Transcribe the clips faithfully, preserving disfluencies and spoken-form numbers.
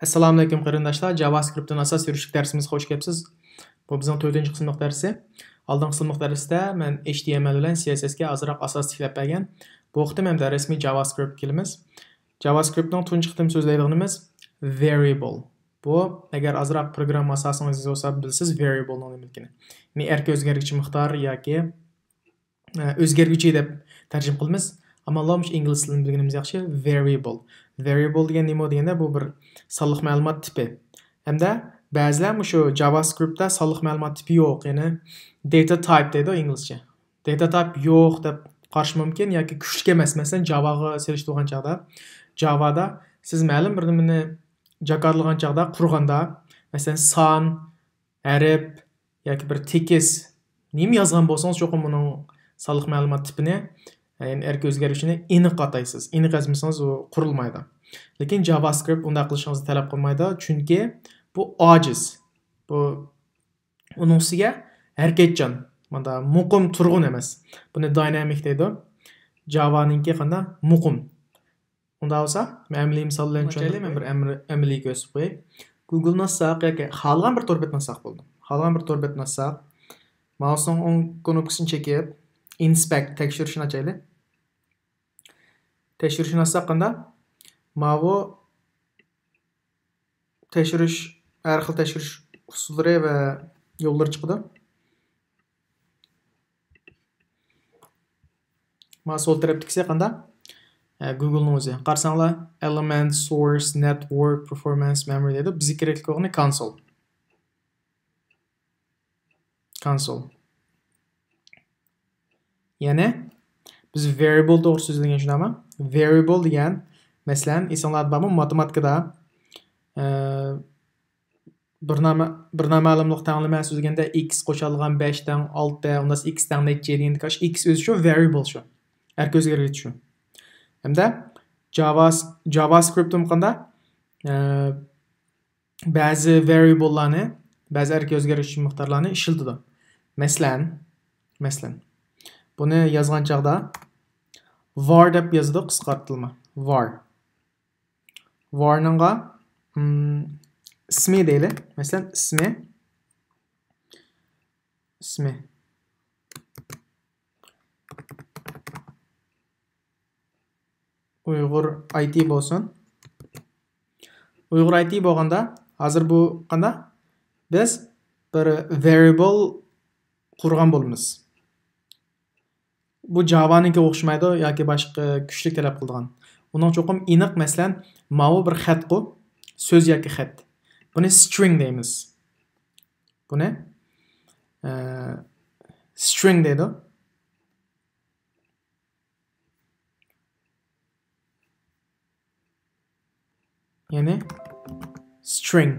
ئەسسالامۇئەلەيكۇم قېرىنداشلار، جاۋاسكرىپتتىن ئاساس سۈرۈشلۈك دەرسىمىزگە خوش كەپسىز. بۇ بىزنىڭ تۆتىنچى قىسىملىق دەرسى. ئالدىنقى قىسىملىق دەرستە مەن H T M L بىلەن C S S كە ئازراق ئاساس تىكلەپ بەرگەن. بۇ قېتىم ئەمدى رەسمىي جاۋاسكرىپتكە كېلىمىز. جاۋاسكرىپتنىڭ تۇنجى قېتىم سۆزلەيدىغىنىمىز variable. بۇ، ئەگەر ئازراق پروگرامما ئاساسىڭىز يېزىۋالسا بىلىسىز variableنىڭ نېمىلىكىنى. يەنى ئەركە ئۆزگەرگۈچى مىقدار ياكى ئە، ئۆزگەرگۈچى دەپ تەرجىمە قىلىمىز. ئەمما مۇشۇ ئىنگلىز تىلىنى بىلگىنىمىز ياخشى. Variable. Variable دېگەن نېمە دېگەندە، بۇ بىر سانلىق مەلۇمات تىپى. ھەمدە بەزىلەر مۇشۇ جاۋاسكرىپتتا سانلىق مەلۇمات تىپى يوق، يەنى data type دەيدۇ ئىنگلىزچە. Data type يوق دەپ قارىشى مۇمكىن ياكى كۈچلۈك ئەمەس. مەسىلەن، جاۋاغا سېلىشتۇرغان چاغدا، جاۋادا سىز مەلۇم بىر نېمىنى جاكارلىغان چاغدا، قۇرغاندا، مەسىلەن، سان، ھەرپ ياكى بىر تېكىست نېمە يازغان بولسىڭىز، چوقۇم ئۇنىڭ سانلىق مەلۇمات تىپىنى، يەنى ئەركە ئۆزگەرگۈچىنى ئېنىق ئاتايسىز. ئېنىق يازمىسىڭىز، ئۇ قۇرۇلمايدۇ. لېكىن جاۋاسكرىپت ئۇنداق قىلىشىڭىزنى تەلەپ قىلمايدۇ، چۈنكى بۇ ئاجىز. بۇ ئۇنىڭ ئۈستىگە ھەرىكەتچان، ماندا مۇقىم تۇرغۇن ئەمەس. بۇنى داينامىك دەيدۇ. جاۋانىڭكى قانداق؟ مۇقىم. ئۇنداق بولسا، مەن ئەمەلىي مىسال بىلەن چۈشەندۈرۈپ قوياي. بىر ئەمر-، ئەمەلىي كۆرسىتىپ قوياي. گوگلنى ئاچساق ياكى خالىغان بىر تور بەتنى ئاچساق بولىدۇ. خالىغان بىر تور بەتنى ئاچساق، مائۇسنىڭ ئوڭ كۇنۇپكىسىنى چېكىپ، ئىنسپېكت، تەكشۈرۈشنى ئاچايلى. تەكشۈرۈشنى ئاچساق قانداق؟ ماۋۇ تەكشۈرۈش، ھەر خىل تەكشۈرۈش ئۇسۇللىرى ۋە يوللىرى چىقىدۇ. مانا سول تەرەپتىكىسى قانداق؟ ئە، گوگلنىڭ ئۆزى. قارىساڭلار، element، source، network، performance، memory دەيدۇ. بىزگە كېرەكلىك بولغىنى console. Console. يەنى بىز variable توغرىسىدا سۆزلىگەن، شۇنداقمۇ؟ Variable دېگەن، مەسىلەن، ئېسىڭلاردا بارمۇ، ماتېماتىكىدا، ئە، بىر نامە-، بىر نامەلۇملۇق تەڭلىمە سۆزلىگەندە، x قوشۇلغان بەش تەڭ ئالتە، ئۇنداق x تەڭ نەچچە دېگەندىكى، ئىكس ئۆزى شۇ، variable شۇ. ئەركە ئۆزگەرگۈچى شۇ. ھەمدە جاۋاس-، جاۋاسكرىپتمۇ قانداق؟ ئە، بەزى variableلارنى، بەزى ئەركە ئۆزگەرگۈچى مىقدارلارنى ئىشلىتىدۇ. مەسىلەن، مەسىلەن، بۇنى يازغان چاغدا var دەپ يازىدۇ، قىسقارتىلما. Var. Varنىڭغا، ئىم، ئىسمى دەيلى. مەسىلەن، ئىسمى، ئىسمى. ئۇيغۇر I T بولسۇن. ئۇيغۇر I T بولغاندا، ھازىر بۇ قانداق؟ بىز بىر variable قۇرغان بولىمىز. بۇ جاۋانىڭكىگە ئوخشىمايدۇ ياكى باشقا كۈچلۈك تەلەپ قىلىدىغان. ئۇنىڭ چوقۇم ئېنىق، مەسىلەن، ماۋۇ بىر خەتقۇ، سۆز ياكى خەت. بۇنى string دەيمىز. بۇنى، ئە، string دەيدۇ. يەنى string.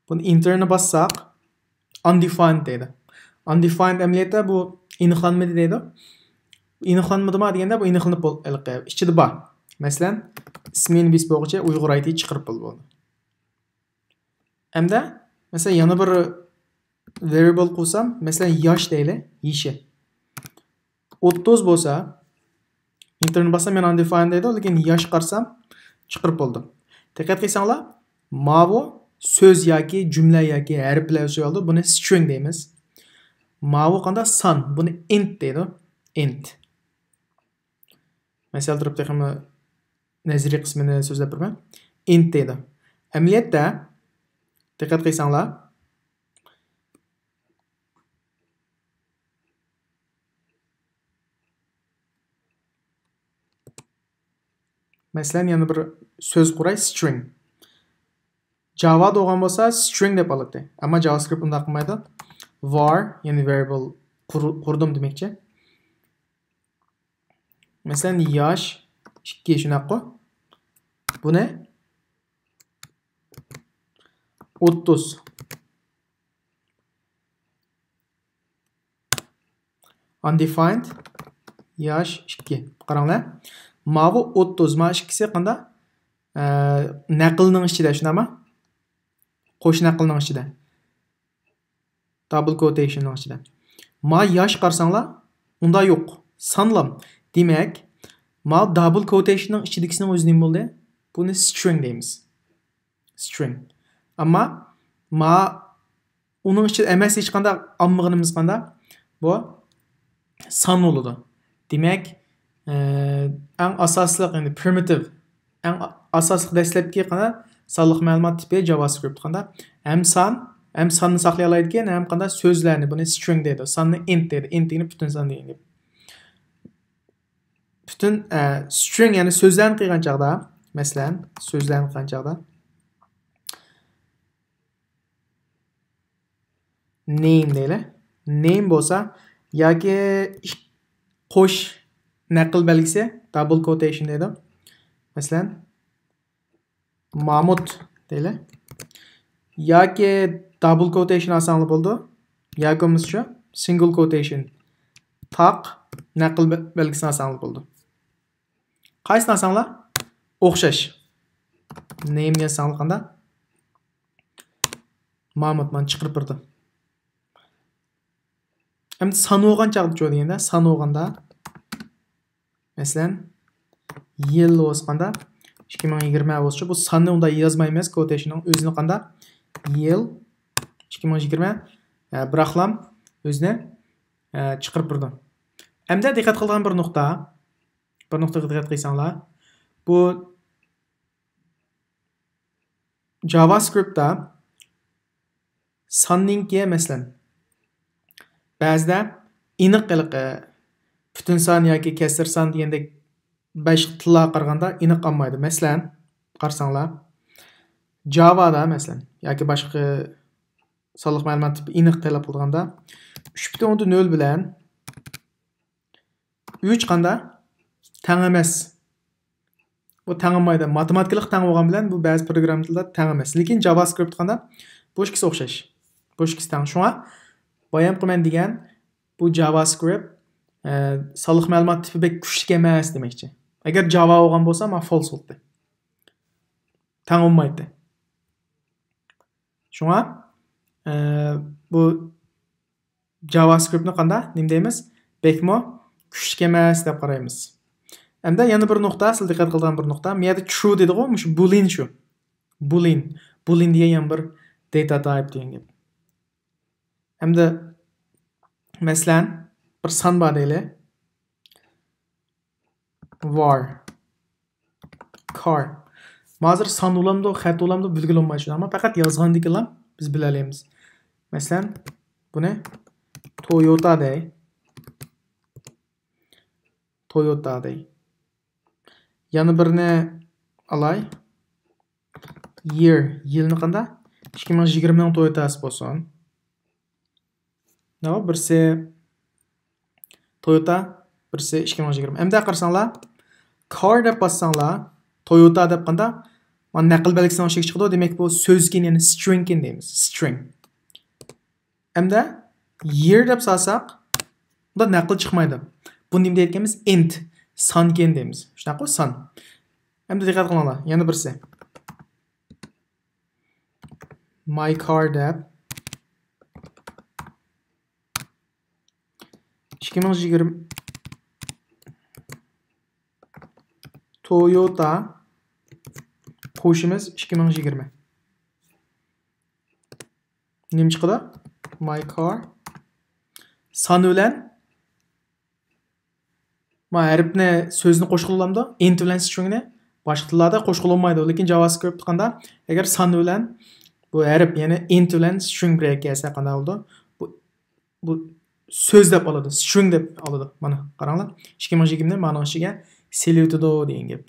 بۇنى ئېنتېرنى باسساق، undefined دەيدۇ. Undefined ئەمەلىيەتتە بۇ ئېنىقلانمىدى دەيدۇ. ئېنىقلانمىدىما دېگەندە، بۇ ئېنىقلىنىپ بول-، ھېلىقى ئىچىدە بار. مەسىلەن، ئىسمىنى بېسىپ بولغۇچە ئۇيغۇر I T چىقىرىپ بولىدۇ. ئەمدى، مەسىلەن، يەنە بىر variable قۇرسام، مەسىلەن، ياش دەيلى، يېشى. ئوتتۇز بولسا، ئېنتېرنى باسسام، يەنە undefined دەيدۇ، لېكىن ياش قارىسام، چىقىرىپ بولدۇم. دىققەت قىلساڭلار، ماۋۇ سۆز ياكى جۈملە ياكى ھەرپلەر ئۆسۈۋالدى، بۇنى string دەيمىز. ماۋۇ قانداق؟ سان، بۇنى int دەيدۇ، int. مەسىلە تۇرۇپ تېخىمۇ نەزەرىي قىسمىنى سۆزلەپ بېرىمەن. Int دەيدۇ. ئەمەلىيەتتە، دىققەت قىلساڭلار، مەسىلەن، يەنە بىر سۆز قۇراي، string. جاۋادا بولغان بولسا string دەپ ئالاتتى. ئەمما JavaScript ئۇنداق قىلمايدۇ. Var، يەنى variable قۇر-، قۇردۇم دېمەكچى. مەسىلەن، ياش ئىككى، شۇنداققۇ؟ بۇنى ئوتتۇز. Undefined ياش ئىككى. قاراڭلار. ماۋۇ ئوتتۇز، ما ئىككىسى قانداق؟ ئە، نەقىلنىڭ ئىچىدە، شۇنداقما؟ قوش نەقىلنىڭ ئىچىدە. Double quotationنىڭ ئىچىدە. ما ياش قارىساڭلار، ئۇندا يوق. سانلام. دېمەك، ما دابل كوتېيشننىڭ ئىچىدىكىسىنىڭ ئۆزى نېمە بولدى؟ بۇنى سترىڭ دەيمىز. سترىڭ. ئەمما ما ئۇنىڭ ئىچىدە ئەمەس، ھېچقانداق ئالمىغىنىمىز قانداق؟ بۇ سان بولىدۇ. دېمەك، ئەڭ ئاساسلىق، يەنى پرىمىتىۋ، ئەڭ ئاساسلىق دەسلەپكى قانداق؟ سانلىق مەلۇمات تىپى جاۋاسكرىپت قانداق؟ ھەم سان، ھەم ساننى ساقلىيالايدىكەن، ھەم قانداق؟ سۆزلەرنى، بۇنى سترىڭ دەيدۇ. ساننى ئىنت دەيدۇ. ئىنت دېگىنى پۈتۈن سان دېگەن گەپ. پۈتۈن، ئە، سترىڭ، يەنى سۆزلەرنى قىلغان چاغدا، مەسىلەن، سۆزلەرنى قىلغان چاغدا، نېيم دەيلى. نېيم بولسا ياكى ئىك-، قوش نەقىل بەلگىسى، دابل كوتېيشن دەيدۇ. مەسىلەن، مامۇت دەيلى. ياكى دابل كوتېيشن ئالساڭلار بولىدۇ. ياكى بولمىسا شۇ سىنگل كوتېيشن، تاق نەقىل بە-، بەلگىسىنى ئالساڭلار بولىدۇ. قايسىنى ئالساڭلار ئوخشاش. نېيم يازساڭلار قانداق؟ مامۇت مانا چىقىرىپ بېرىدۇ. ئەمدى سان بولغان چاغدىچۇ دېگەندە، سان بولغاندا، مەسىلەن، يىل بولسا قانداق؟ ئىككى مىڭ يىگىرمە بولسىچۇ، بۇ ساننى ئۇنداق يازمايمىز، كوتېيشننىڭ ئۆزىنى قانداق؟ يىل، ئىككى مىڭ يىگىرمە، ئە، بىراقلام ئۆزىنى، ئە، چىقىرىپ بېرىدۇ. ئەمدى دىققەت قىلىدىغان بىر نۇقتا، بىر نۇقتىغا دىققەت قىلساڭلار، بۇ جاۋاسكرىپتتا ساننىڭكى، مەسىلەن، بەزىدە ئېنىق ھېلىقى پۈتۈن سان ياكى كەسىر سان دېگەندەك باشقا تىللارغا قارىغاندا ئېنىق ئالمايدۇ. مەسىلەن، قارىساڭلار، جاۋادا، مەسىلەن، ياكى باشقا سانلىق مەلۇمات تىپى ئېنىق تەلەپ قىلىدىغاندا، ئۈچ پۈتۈن ئوندىن نۆل بىلەن ئۈچ قاندا؟ تەڭ ئەمەس. بۇ تەڭ بولمايدۇ. ماتېماتىكىلىق تەڭ بولغان بىلەن بۇ بەزى پروگرامما تىلدا تەڭ ئەمەس. لېكىن جاۋاسكرىپت قاندا؟ بۇ ئىككىسى ئوخشاش. بۇ ئىككىسى تەڭ. شۇڭا بايام قىلىمەن دېگەن بۇ جاۋاسكرىپت، ئە، سانلىق مەلۇمات تىپى بەك كۈچلۈك ئەمەس دېمەكچى. ئەگەر جاۋا بولغان بولسا، ما فالس بولاتتى. تەڭ بولمايتتى. شۇڭا، ئە، بۇ جاۋاسكرىپتنى قاندا نېمە دەيمىز؟ بەكمۇ كۈچلۈك ئەمەس دەپ قارايمىز. ئەمدى يەنە بىر نۇقتا، سىز دىققەت قىلىدىغان بىر نۇقتا. بۇ يەردە ترۇ دېدىغۇ، مۇشۇ بولىن شۇ. بولىن. بولىن دېگەن يەنە بىر داتا تايپ دېگەن گەپ. ئەمدى، مەسىلەن، بىر سان بار دەيلى. ۋار. كار. ما ھازىر سان بولامدۇ، خەت بولامدۇ، بىلگىلى بولمايدۇ. ئەمما پەقەت يازغاندىكىنلا بىز بىلەلەيمىز. مەسىلەن، بۇنى تويوتا دەي. تويوتا دەي. يەنە بىرنى ئالاي. يىر. يىلنى قاندا؟ ئىككى مىڭ يىگىرمىنىڭ تويوتاسى بولسۇن. نېمە؟ بىرسى تويوتا، بىرسى ئىككى مىڭ يىگىرمە. ئەمدى قارىساڭلار، كار دەپ باسساڭلار، تويوتا دەپ قاندا؟ مانا نەقىل بەلگىسىنىڭ ئىچىگە چىقىدۇ. دېمەك، بۇ سۆزكەن، يەنى سترىڭكەن دەيمىز. سترىڭ. ئەمدى يىر دەپ سالساق، بۇندا نەقىل چىقمايدۇ. بۇنى نېمە دەيدىكەنمىز؟ ئىنت، سانكەن دەيمىز. شۇنداققۇ؟ سان. ئەمدى دىققەت قىلىڭلار، يەنە بىرسى. ماي كار دەپ ئىككى مىڭ يىگىرمە تويوتا قوشىمىز ئىككى مىڭ يىگىرمە. نېمە چىقىدۇ؟ ماي كار. سان بىلەن ما ھەرپنى، سۆزنى قوشقىلى بولامدۇ؟ ئىنت بىلەن سترىڭنى. باشقا تىللاردا قوشقىلى بولمايدۇ. لېكىن جاۋاسكرىپت قاندا؟ ئەگەر سان بىلەن بۇ ھەرپ، يەنى ئىنت بىلەن سترىڭ بىر يەرگە كەلسە قانداق بولىدۇ؟ بۇ، بۇ سۆز دەپ ئالىدۇ، سترىڭ دەپ ئالىدۇ. مانا، قاراڭلار. ئىككى مىڭ يىگىرمىنى مانىڭ ئىچىگە سېلىۋېتىدۇ دېگەن گەپ.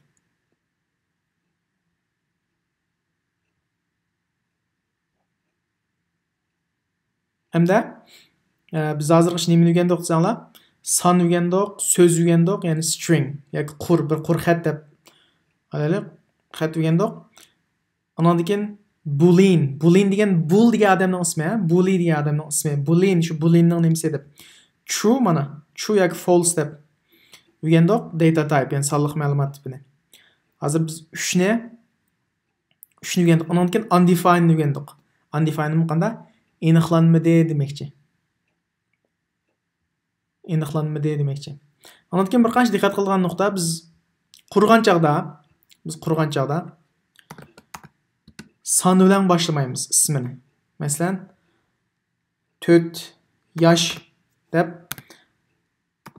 ھەمدە، ئە، بىز ھازىرغىچە نېمىنى ئۆگەندۇق دېسەڭلار؟ سان ئۆگەندۇق، سۆز ئۆگەندۇق، يەنى سترىڭ ياكى قۇر، بىر قۇر خەت دەپ ئالايلى، خەت ئۆگەندۇق. ئاناندىن كېيىن بولىن. بولىن دېگەن، بول دېگەن ئادەمنىڭ ئىسمى، ھە؟ بولى دېگەن ئادەمنىڭ ئىسمى. بولىن، شۇ بولىننىڭ نېمىسى دەپ. ترۇ مانا، ترۇ ياكى فالس دەپ ئۆگەندۇق. داتا تايپ، يەنى سانلىق مەلۇمات تىپىنى. ھازىر بىز ئۈچنى ئۈچنى ئۆگەندۇق. ئانىڭدىن كېيىن ئاندېفايننى ئۆگەندۇق. ئاندېفاينمۇ قانداق؟ ئېنىقلانمىدى دېمەكچى. ئېنىقلانمىدى دېمەكچى. ئانىڭدىن كېيىن بىر قانچە دىققەت قىلىدىغان نۇقتا، بىز قۇرغان چاغدا، بىز قۇرغان چاغدا سان بىلەن باشلىمايمىز ئىسمىنى. مەسىلەن، تۆت ياش دەپ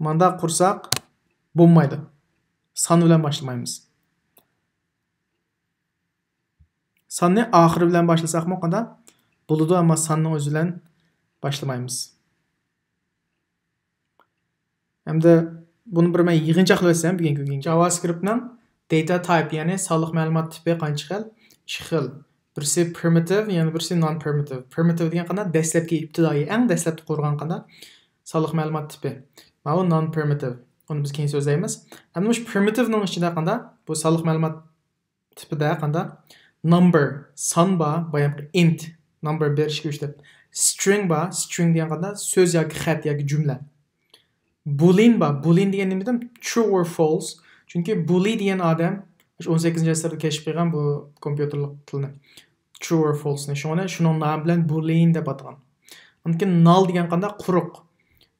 مانداق قۇرساق بولمايدۇ. سان بىلەن باشلىمايمىز. ساننى ئاخىرى بىلەن باشلىساقمۇ قانداق بولىدۇ، ئەمما ساننىڭ ئۆزى بىلەن باشلىمايمىز. ھەمدە بۇنى بىر مەن يىغىنچاقلاپ ئۆتسەم، بۈگۈنكى كۈنگە JavaScript نىڭ data type، يەنى سانلىق مەلۇمات تىپى قانچە خىل؟ ئىككى خىل. بىرسى primitive، يەنە بىرسى non-primitive. Primitive دېگەن قانداق؟ دەسلەپكى، ئىپتىدائىي، ئەڭ دەسلەپتە قۇرغان قانداق؟ سانلىق مەلۇمات تىپى. ماۋۇ non-primitive. ئۇنى بىز كېيىن سۆزلەيمىز. ئەمدى مۇشۇ primitive نىڭ ئىچىدە قانداق؟ بۇ سانلىق مەلۇمات تىپىدا قانداق؟ Number، سان بار، بايامقى int، number بىر، ئىككى، ئۈچ دەپ. String بار، string دېگەن قانداق؟ سۆز ياكى خەت ياكى جۈملە. Boolean بار، boolean دېگەن نېمە دېدىم؟ True or false. چۈنكى Boole دېگەن ئادەم شۇ ئون سەككىزىنچى ئەسىردە كەشىپ قىلغان بۇ كومپيۇتېرلىق تىلنى. True or false نى. شۇڭا شۇنىڭ نامى بىلەن Boolean دەپ ئاتىغان. ئاندىن كېيىن null دېگەن قانداق؟ قۇرۇق.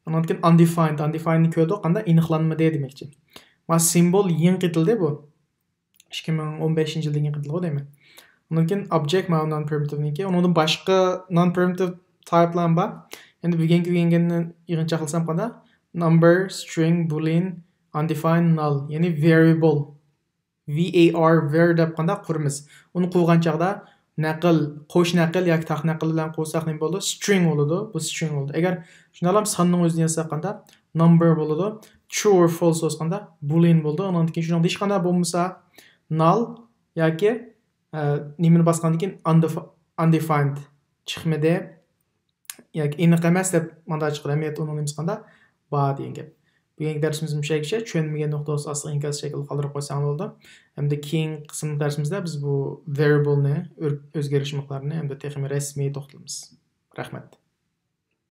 ئاندىن كېيىن undefined، undefined نى كۆردۇق، قانداق؟ ئېنىقلانمىدى دېمەكچى. ما symbol يېڭى قېتىلدى بۇ. ئىككى مىڭ ئون بەشىنچى يىلدىن كېيىن قېتىلغۇ دەيمەن. ئاندىن كېيىن object ماۋۇ non-primitive نىڭكى. ئۇنىڭدىن باشقا non-primitive type لارمۇ بار. ئەمدى بۈگۈنكى ئۆگەنگەننى يىغىنچاقلىسام قانداق؟ Number، string، boolean، undefined، null، يەنى variable. V A R، var دەپ قانداق قۇرىمىز؟ ئۇنى قۇرغان چاغدا نەقىل، قوش نەقىل ياكى تاق نەقىل بىلەن قۇرساق نېمە بولىدۇ؟ String بولىدۇ. بۇ string بولىدۇ. ئەگەر شۇنداقلام ساننىڭ ئۆزىنى يازساق قانداق؟ Number بولىدۇ. True or false بولسا قانداق؟ Boolean بولىدۇ. ئۇنىڭدىن كېيىن شۇنىڭدا ھېچقانداق بولمىسا null ياكى، ئە، نېمىنى باسقاندىن كېيىن undefi-، undefined چىقمىدى ياكى ئېنىق ئەمەس دەپ مانداق چىقىدۇ. ئەمەلىيەتتە ئۇنىڭ نېمىسى قانداق؟ بار دېگەن گەپ. بۈگۈنكى دەرسىمىز مۇشۇ يەرگىچە. چۈشەنمىگەن نۇقتا بولسا ئاستىغا ئىنكاس شەكلىدە قالدۇرۇپ قويساڭلار بولىدۇ. ھەمدە كېيىنكى قىسىملىق دەرسىمىزدە بىز بۇ variable نى، ئۆر-، ئۆزگىرىش مىقدارىنى ھەمدە تېخىمۇ رەسمىي توختىلىمىز. رەھمەت.